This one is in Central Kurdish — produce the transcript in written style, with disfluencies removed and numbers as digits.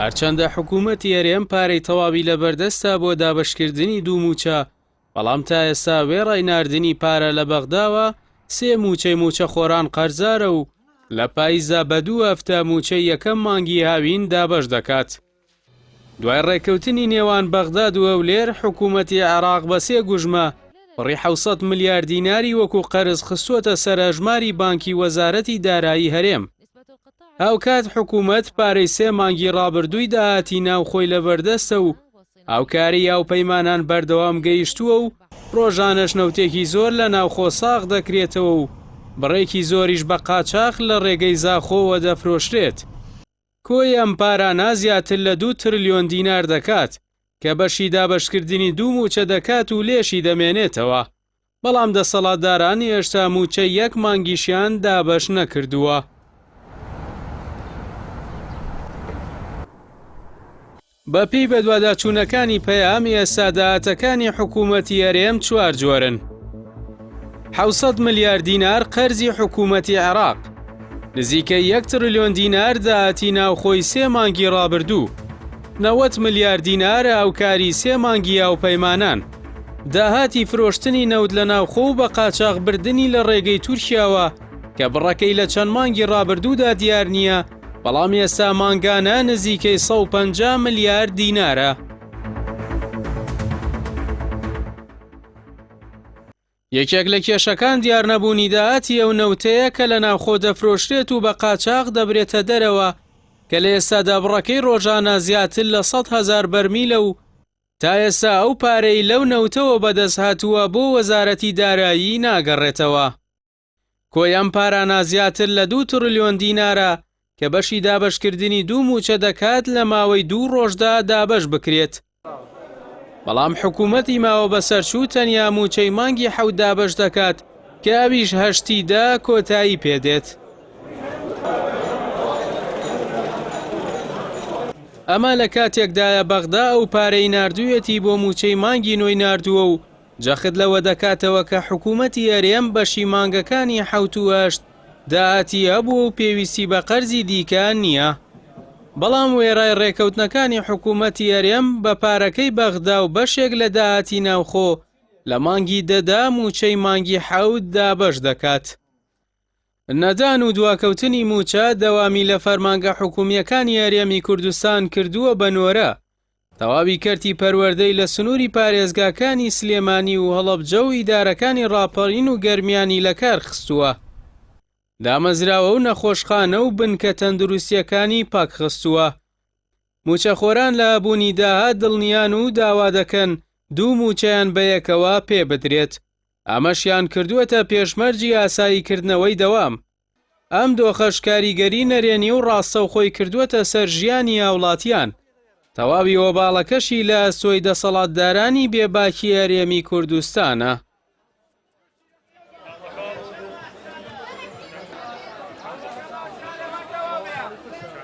هەرچەندە حکوومەتی هەرێم پارەی تەواوی لەبەردەستە بۆ دابەشکردنی دوو مووچە، بەڵام تا ئێستا وێڕای ناردنی پارە لە بەغداوە، سێ مووچەی مووچەخۆران قەرزارە و لە پایزدا بە دوو هەفتە مووچەی یەکەم مانگی هاوین دابەش دەکات. دوای ڕێککەوتنی نێوان بەغداد و هەولێر، حکوومەتی عێراق بە سێ گوژمە بڕی 700 ملیار دیناری وەکو قەرز خستووەتە سەر هەژماری بانکی وەزارەتی دارایی هەرێم. هاوکات حکوومەت پارەی سێ مانگی ڕابردووی داهاتی ناوخۆی لەبەردەستە و هاوکاری هاوپەیمانان بەردەوام گەیشتووە و ڕۆژانەش نەوتێکی زۆر لە ناوخۆ ساغ دەکرێتەوە و بڕێکی زۆریش بە قاچاخ لە ڕێگەی زاخۆوە دەفرۆشرێت. کۆی ئەم پارانە زیاتر لە دوو ترلیۆن دینار دەکات، کە بەشی دابەشکردنی دوو مووچە دەکات و لێشی دەمێنێتەوە، بەڵام دەسەڵاتداران هێشتا مووچەی یەک مانگیشیان دابەش نەکردووە. بەپێی بەدواداچوونەکانی پەیام، ئێستا داهاتەکانی حکوومەتی هەرێم چوار جۆرن. 700 ملیار دینار قەرزی حکوومەتی عێراق، نزیکەی یەک تڕلیۆن دینار داهاتی ناوخۆی سێ مانگی ڕابردوو، 90 ملیار دینار هاوکاری سێ مانگی هاوپەیمانان، داهاتی فرۆشتنی نەوت لە ناوخۆ و بە قاچاخ بردنی لە ڕێگەی تورکیاوە کە بڕەکەی لە چەند مانگی ڕابردوودا دیار نییە، بەڵام ئێستا مانگانە نزیکەی 150 ملیار دینارە. یەکێک لە کێشەکان دیارنەبوونی داهاتی ئەو نەوتەیە کە لە ناوخۆ دەفرۆشرێت و بە قاچاخ دەبرێتە دەرەوە کە لە ئێستادا بڕەکەی ڕۆژانە زیاتر لە 100 هەزار بەرمیلە و تا ئێستا ئەو پارەی لەو نەوتەوە بەدەست هاتووە بۆ وەزارەتی دارایی ناگەڕێتەوە. کۆی ئەم پارانە زیاتر لە دوو تڕلیۆن دینارە کە بەشی دابەشکردنی دوو مووچە دەکات لە ماوەی دوو ڕۆژدا دابەش بکرێت. بەڵام حکوومەتی ماوە بەسەرچوو تەنیا مووچەی مانگی حەوت دابەش دەکات کە ئەویش هەشتی دە کۆتایی پێدێت. ئەمە لە کاتێکدایە بەغدا ئەو پارەی ناردوویەتی بۆ مووچەی مانگی نۆی ناردووە و جەخت لەوە دەکاتەوە کە حکوومەتی هەرێم بەشی مانگەکانی حەوت و هەشت داهاتی هەبووە و پێویستی بە قەرزی دیکە نییە. بەڵام وێڕای ڕێکەوتنەکانی حکوومەتی هەرێم بە پارەکەی بەغدا و بەشێک لە داهاتی ناوخۆ لە مانگی دەدا مووچەی مانگی حەوت دابەش دەکات. نەدان و دواکەوتنی مووچە دەوامی لە فەرمانگە حکوومییەکانی هەرێمی کوردستان کردووە بە نۆرە، تەواوی کەرتی پەروەردەی لە سنووری پارێزگاکانی سلێمانی و هەڵەبجە و ئیدارەکانی ڕاپەڕین و گەرمیانی لەکار خستووە. دامەزراوە و نەخۆشخانە و بنکە تەندروستییەکانی پەکخستووە. مووچەخۆران لە هەبوونی داهات دڵنیان و داوا دەکەن دوو مووچەیان بەیەکەوە پێبدرێت. ئەمەشیان کردووەتە پێشمەرجی ئاساییکردنەوەی دەوام. ئەم دۆخەش کاریگەری نەرێنی و ڕاستەوخۆی کردووەتە سەر ژیانی هاوڵاتیان، تەواوی ئۆباڵەکەشی لە ئەستۆی دەسەڵاتدارانی بێباکی هەرێمی کوردستانە.